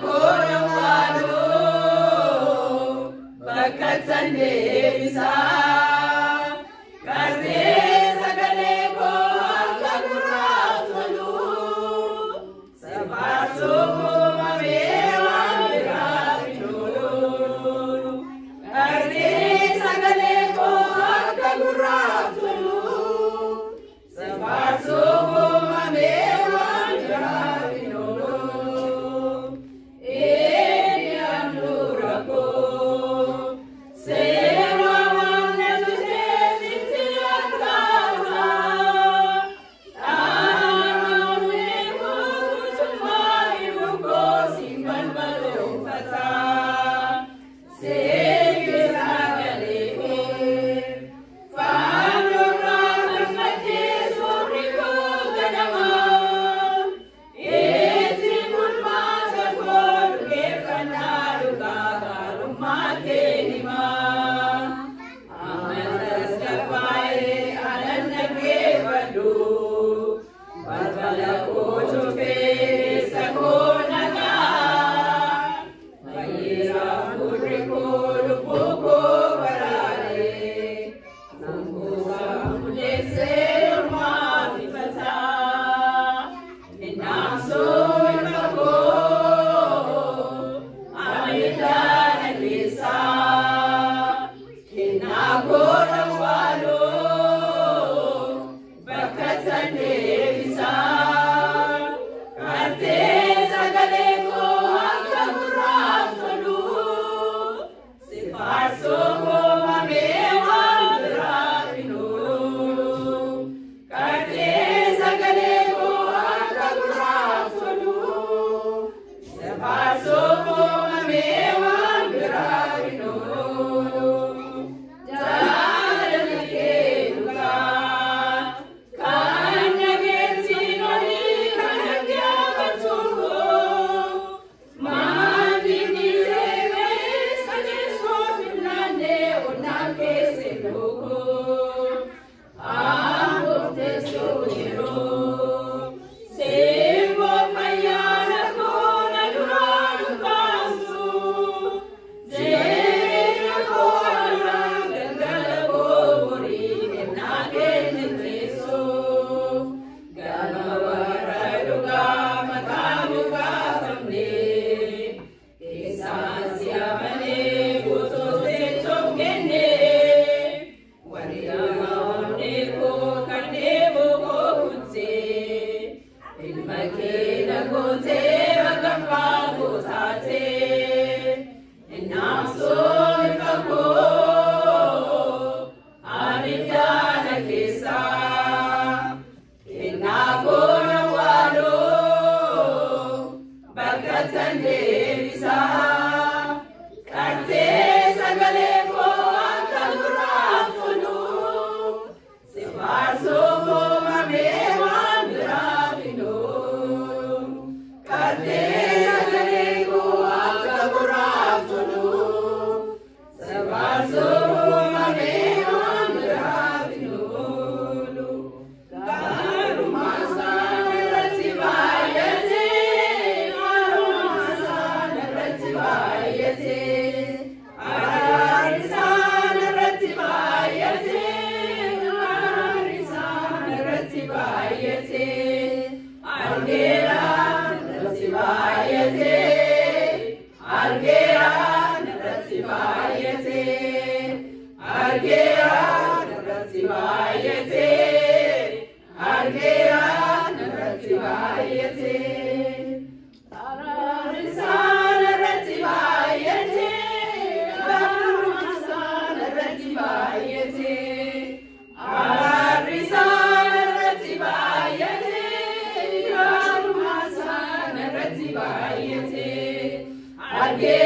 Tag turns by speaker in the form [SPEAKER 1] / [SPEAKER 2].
[SPEAKER 1] Koo bakka tandeebisaa Qarree sagalee koo akka gurraaf tolu si faarsuuf uumamee waan biraaf hin oolu. Qarree sagalee koo akka gurraaf tolu si faarsuuf uumamee waan biraaf hin oolu. Inni handhuura koo seera waan na tuteefitti lakkaata. Dhaabni guutummaa himu koo si balbaloonfata. Seerri sagalee kee faanurraa kan maddee suurri koo ganamaa. Itti bulmaata koo dhugeeffannaa dhugaa gaarummaa kee himaa. Amma tasgabbaa'ee anan dhaggeeffadhu. Balbala koo cufee keessa koo nagaa. Fayyisaa fuulri koo lubbuu koo baraaree. Sankuusaa hundeessee ormaaf ifataa. Innaamsuun koo ani daana keessaa. Kennaa koo awwaaloo bakka tandeebisaa. Qartee sagalee koo akka gurraaf tolu si faarsuuf uumamee waan biraaf hin oolu. Qartee sagalee koo akka gurraaf tolu si faarsuuf uumamee waan biraaf hin oolu. Jaalalli kee dhugaa kan dhageettiin olii kan dhaggeeffatu maatiin dhiisee sadeessuuf hin laanne onnaan keessa dhuguu aangoof teessoo yeroo simboo fayyaana koo na duraa dhukaasu jireenya koo irraa galgala koo borii kennaa keenya teessoo gama warra dhugaa mataa mukaafamne keessaan si amanee guutuu seetuuf kenne warri nama onnee koo kan dheebuu koo kuttee ilma kee na gootee bakka abbaa koo taatee innaamsuun ifa koo ani daana keessaa kennaa koo awwaaloo bakka tandeebisaa. Qartee sagalee koo akka gurraaf tolu si faarsuuf uumamee waan biraaf hin oolu. Qartee sagalee koo akka gurraaf tolu si faarsuuf uumamee waan biraaf hin oolu. Gaarummaa isaan irratti baay'atee gaarummaa isaan irratti baay'atee araarri isaan irratti baay'atee araarri isaan irratti baay'atee argeera irratti baay'atee argeera irratti baay'atee argeera irratti baay'atee argeera irratti baay'atee araarri isaan irratti baay'atee gaarummaa isaan irratti baay'atee araarri isaan irratti baay'atee gaarummaa isaan irratti baay'atee argeera.